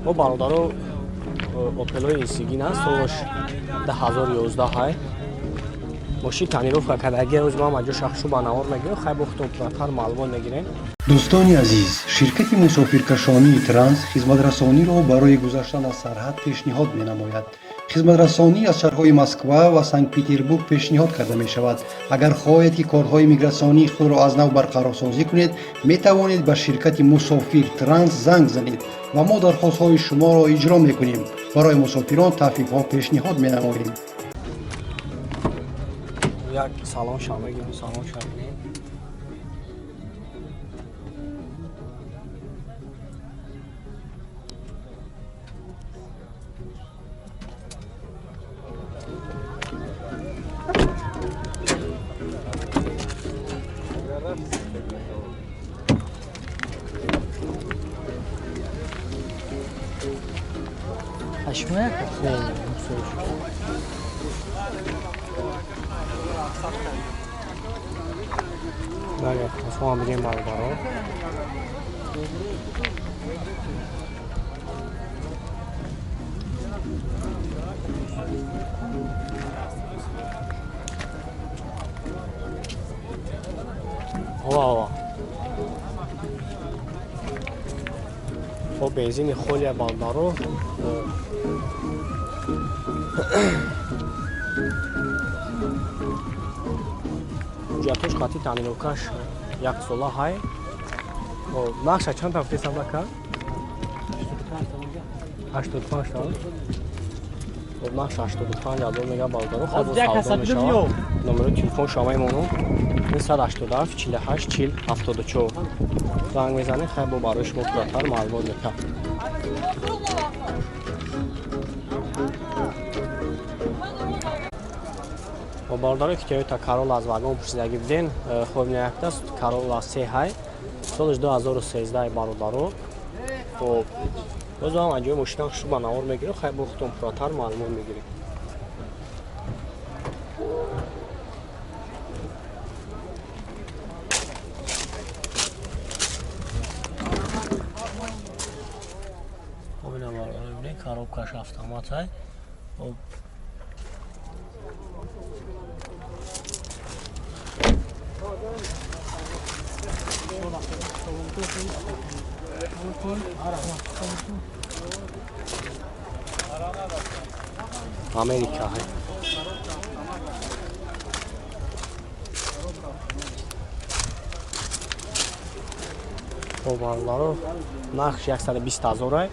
Мо бародаро Опелои Инсигин аст, солаш 2011 ҳай. Мошин тонировка кардаги, рӯз ман маҷо шахшу ба навор мегирем, хай бохтон пурратар маълумот мегирем. Дӯстони азиз, ширкати мусофиркашонии Транс хизматрасониро барои гузаштан аз сарҳад пешниҳод менамояд. Хизматрасонӣ аз шаҳрҳои Москва ва Санкт-Петербург пешниҳод карда мешавад. Агар хоҳед, ки корҳои мигратсионии худро аз нав барқарорсозӣ кунед, метавонед ба ширкати Мусофир Транс занг занед ва мо дархостҳои шуморо иҷро мекунем. Барои мусофирон тахфифҳо пешниҳод менамоем. Як салон ша мегирем, салон ша бинем. Ҳашмояк? Не, не, мусофир. Далее, телефон бигем бародаро. Ова, ова. Хоб, бензини холия бародаро. Ҳуҷҷатош қатъи тонировкаш як сола ҳай. Хоб, нақша чанд тафти сабака? 85 та. Хоб, нақша 85 ҳазор мега бародаро. Хоб, савдо мешавад. Номери телефон шумо мемонам. 987 48 40 74. Занг мезанед, хай бо барои шумо пурратар маълумот метаҳад. Бо бародаро ки Toyota Corolla аз вагон пурсидагӣ буден, хоб наякта Corolla 3 ҳай. Солаш 2013 бародаро. Хоб, боз ҳам аҷоиб мошина хушу ба навор мегирем, хай бо худтон пурратар маълумот мегирем. Хоб, ина бародаро бинед, коробкаш автомат ҳай. Хоб, Америка ҳай. Хоб, бародаро, нархш 120 ҳазор ай.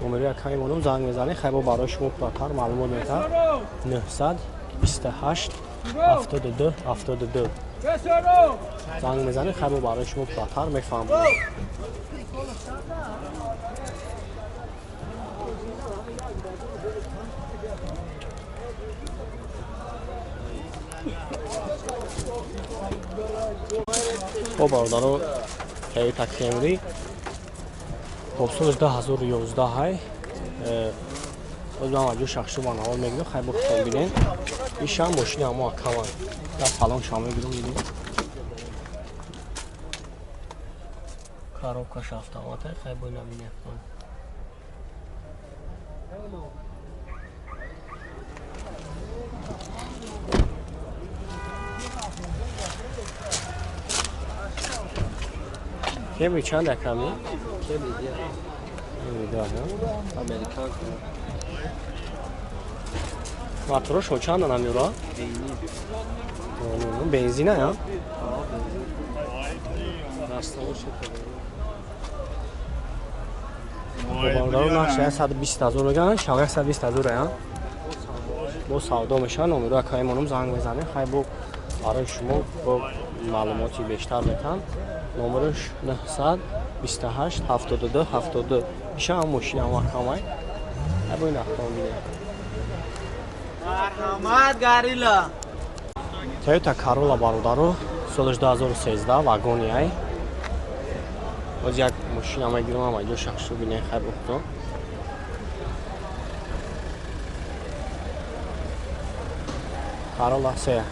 Номери яками монум, занг мезанед, хай бо барои шумо пурратар маълумот метаҳад. 928 72 72. Занг мезанед, хай бо барои шумо пурратар мефаҳмонам. Хоб, бародаро, Toyota Camry. Хоб, солаш 2011 ҳай. Боз ман маҷбур шахсу ба навор мегирам, хай бо худтон бинен. Ишам мошини ҳамо акаман. Дар салон шам мегирам, бинен. Коробкаш автомат ҳай, хай бо ина бинен. Camry чанд аками? Camry dia. Намедонам. Американ. Моторошон чанд намеёра? Бензина я? Бародаро, нақша 120 ҳазор мегӯянд, шава 120 ҳазор я. Бо савдо мешавад, номеро акаи монум, занг мезанем, хай бо барои шумо бо маълумоти бештар метаҳам. Номераш 928 72 72. Иша ҳам мошина ҳам акамай. Хай бо ин автомобиле. Марҳамат, Гарила. Toyota Corolla бародаро, солаш 2013 вагони ай. Боз як мошина мегирам, ама ҷо шахсу бинен, хай бухто. Corolla 3.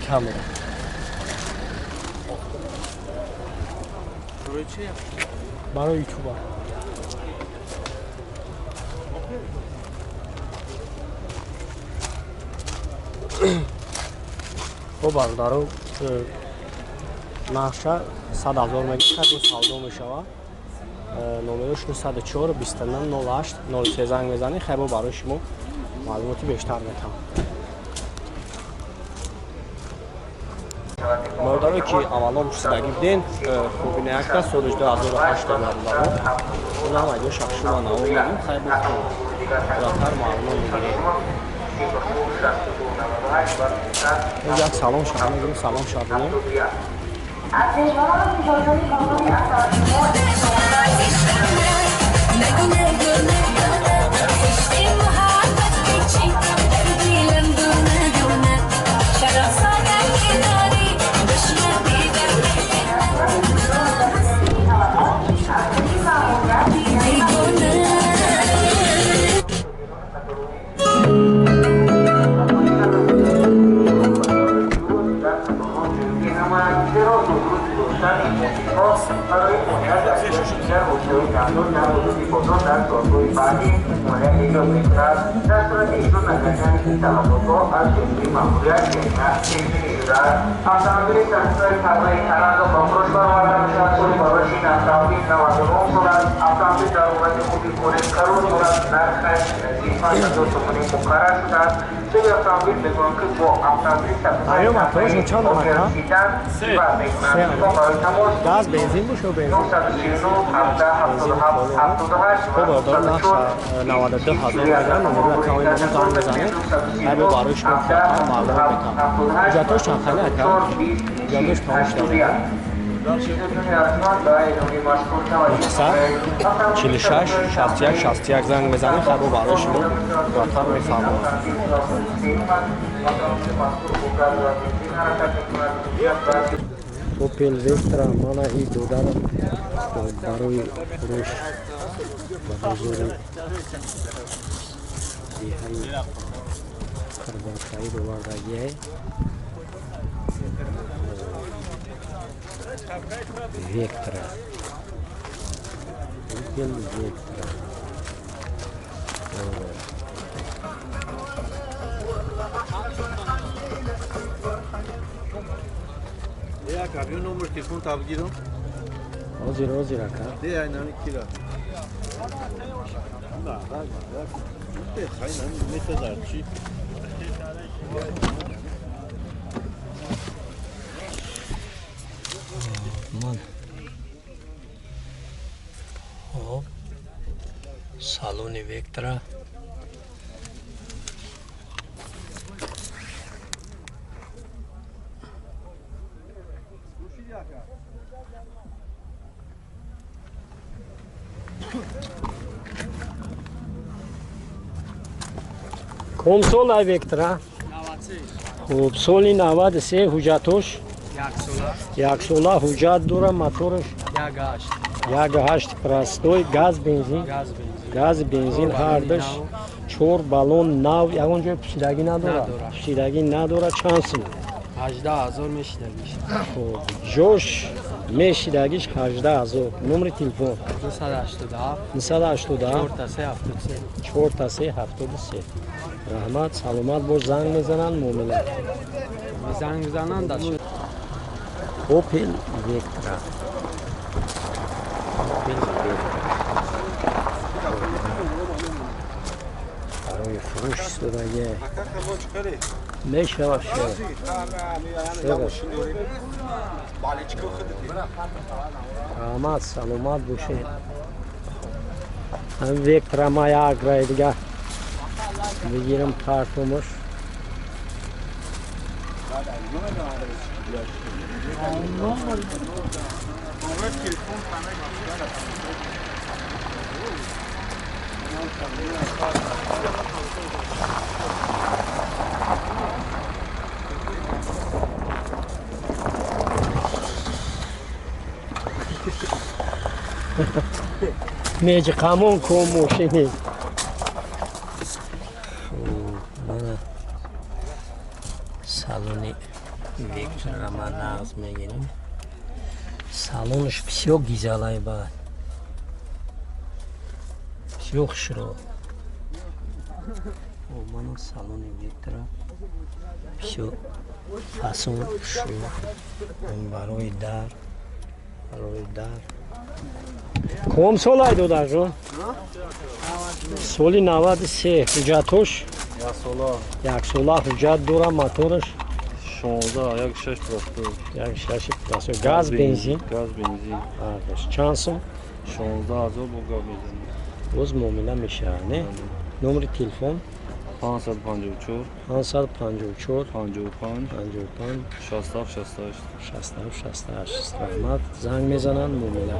Камера. Барои ютуба. Хоб, бародаро, нархша 100 000 мегӯяд, хайр, савдо мешавад. Номерош 904 29 08 03, занг мезанед, хайр, барои шумо маълумоти бештар метавон. Бародарое ки аввалон пурсидагӣ буден, хуб, ина якта соли 2008 бародаро, унам айдо шахшума наво мегӯем, хайр, пурратар маълумот мегирем. Як салом шаҳр мегирем, салом шаҳр. Аё, моторашон чанд ака? Газ, бензин боша, бензин. Хоб, бародаро, нарха 92 000 мегирам, номеро акаои моно занг мезанед, ҳайбо барои шумо пурратар маълумот метавон. Ҳуҷҷатош чанд хали ака? Ҳуҷҷатош тамом шуда? 46 61 61 занг мезанед, хайбо барои шумо пурратар мефаҳмонад. Опел Вектра, мана и додарам барои фурӯш ба бозори деҳаи Қурбонсаид овардагиай. Вектра, Опел Вектра. Як абё номер телефон табгирам. Ҳозир, ҳозир, ака. Де ай нами кира. На, на, на. Хай нами метадар чи? Ман. Хоб. Салони Вектра. Ком сол ай Вектра? Хуб, соли 93, ҳуҷҷатош яксола ҳуҷҷат дора, мотораш 1,8 простой, газ, бензин, газ, бензин ҳардаш, чор баллон нав, ягон ҷой пӯсидагӣ надора, пӯсидагӣ надора. Чанд сум? Хуб, ҷош мешидагиш 18 000. Номери телефон? 987 43 73. Раҳмат, саломат бош, занг мезананд, муомила. Занг мезананд. Опел Вектра, Опел Вектра барои фурӯш истодагӣ мешавад, шавад. Раҳмат, саломат бошед. Ҳамин Вектра ма як рай дига бигирам, партомаш. Меҷиқамон ко мошини. Мана. Салони Векторро ман нағз мегирам. Салонаш бисёр гизалай, баъд бисёр хушро. Мана салони Вектора, бисёр фасон, хушро. Барои дар, барои дар. Ком сол ай, додарҷон? Соли 93, ҳуҷҷатош? Яксола ҳуҷҷат дора. Мотораш? 16, як шаш простой. Як шаши простой. Газ, бензин? Газ, бензин. Чанд сум? 16 000, бо гап мезанем. Боз муомила мешавад, не? Номери телефон? 554. 554. 55. 55. 67 68. 67 68. Раҳмат, занг мезананд, муомила.